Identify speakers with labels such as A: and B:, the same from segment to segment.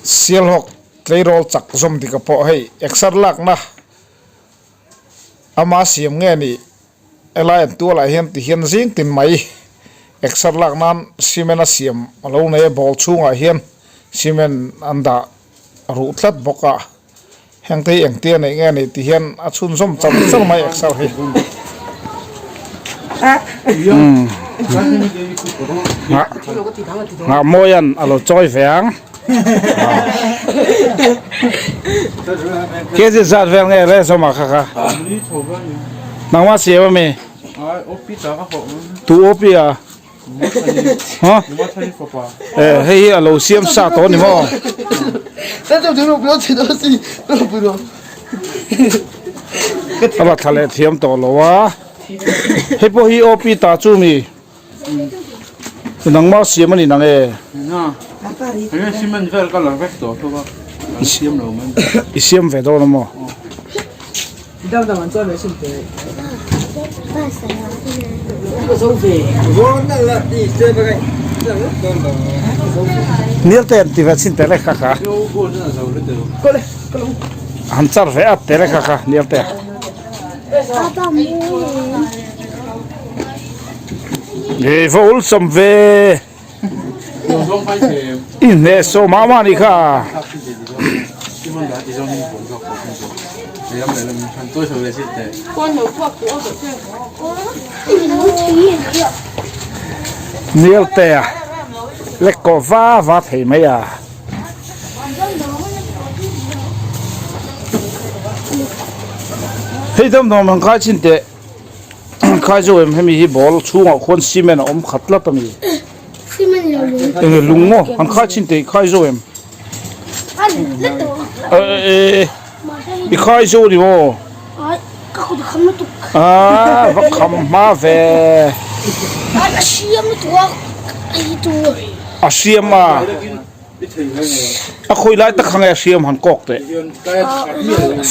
A: Sialhawk tleirawl chak zawm dik a pawh hei exer lakna ama siam nge ni helai an tualah hian ti hian zing tin mai exer lak nan cement a siam a lo nei a ball chhungah hian cement an dah ruh tlat bawk a heng te hi engtia neih nge ni ti hian a chhunzawm char char mai exer hi. Nghah mawian a lo chawi ve ang. Kg zat vel nge le zawma kha kha. Nangma siam ami? Tu OP a? Ha? Eh hei hi a lo siam sa tawh ni maw? A la thla leh thiam tawh lo a. Hei pawh hi OP ta chu mi? Nangma siam a ni nang e. I siam ve dawn a maw? Nil te an ti ve chin te le kha kha. Han char ve at te le kha kha nil te. Nge va awlsam ve. I hneh sawh mah mah anih kha. Nilte a lek kawh va va thei mai a. Hei dam dam ang khai chin teh khai zo em hemi hi ball chhungah khuan cement a awm khat tlat a ni enge lung maw an khai chin teh i khai zo em eh i khai zo ni maw ah va kham hma ve a siam a. A khawi lai tak kha nge a hriam han kawk teh?
B: A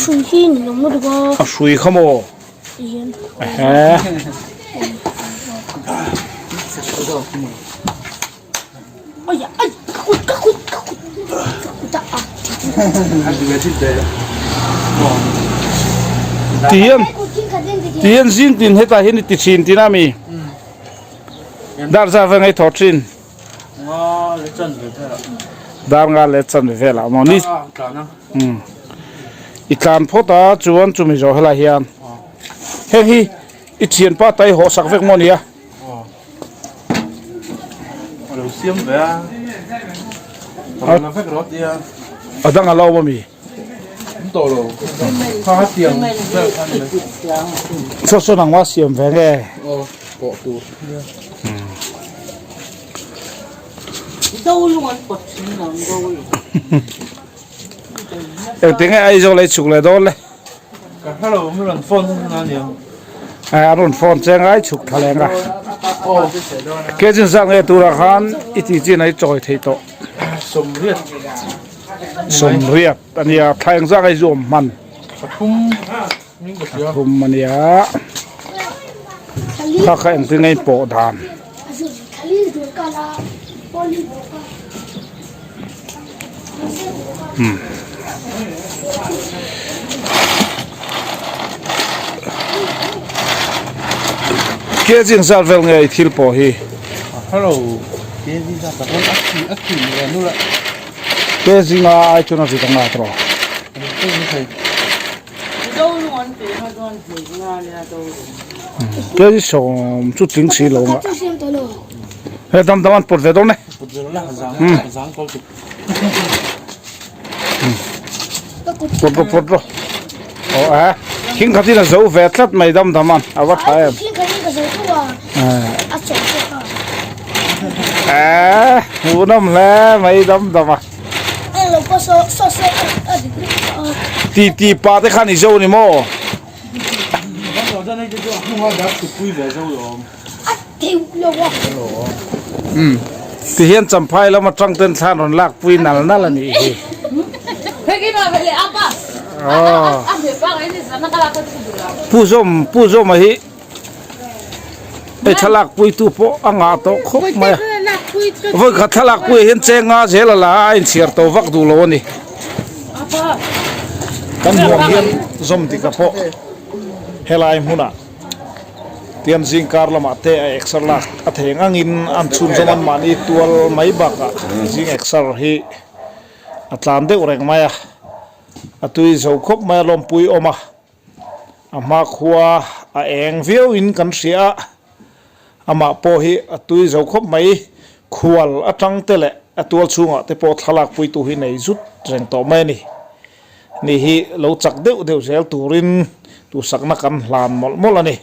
B: hrui hi ni lo maw duh a.
A: A hrui kha maw? Ehe. Tihian tihian zing tin hetah hian i ti thin tihna a mi? Dar zat veng ei thaw thin. Dar nga leh chanve velah maw ni i tlan phawt a chuan chumi zawh helai hian heng hi i thianpa ta i haw sak vek maw nia a dang a lo awm ami saw saw nangmah siam ve nge. Engtin nge Aizawl ei chhuk leh dawn le? A rawn phone che ngai chhuk thla leng a. Ke chin zat nge turah khan i tih chin a i chawi thei tawh. Sawmriat a nia thla engzah nge i zu awm hman? Pathum a nia kha kha engtin nge in pawh dan umm kg engzat vel nge i thil pawh hi kg nga ai chuan a rit anga tawh. Kei sawm chu tling si lo nga he dam dam an pawt ve dawn e pawt rawh pawt rawh aw a thing khat in a zo ve tlat mai dam dam an a va tha em eh hmuhnawm hle mai dam dam a. Ti ti pa te khan i zo ni maw? Umm ti hian champhai lam atang ten thlan rawn lak pui nal nal a nih hi. Pu Zawm Pu Zawma hi hei thlalak pui tu pawh a ngah tawh khawp mai a. Vawi khat thlalak puiah hian cheng nga zel a la a, a inchhiar to vak duh lo a ni. Kan hmuh ang hian zawm dik a pawh helai hmunah tian zing kar lamah te a exer lak a thei ang angin an chhunzawm an mahni tual mai bakah zing exer hi a tlan deuh reng mai a, a tui zo khawp mai a lawmpui awm a, a hmakhua a eng viau in kan hria a. Amah pawh hi a tui zo khawp mai, khual atang te leh a tual chhungah te pawh thlalak puitu hi nei zut reng tawh mai a ni. Ni hi lo chak deuh deuh zel turin duhsakna kan hlan mawlh mawlh a ni.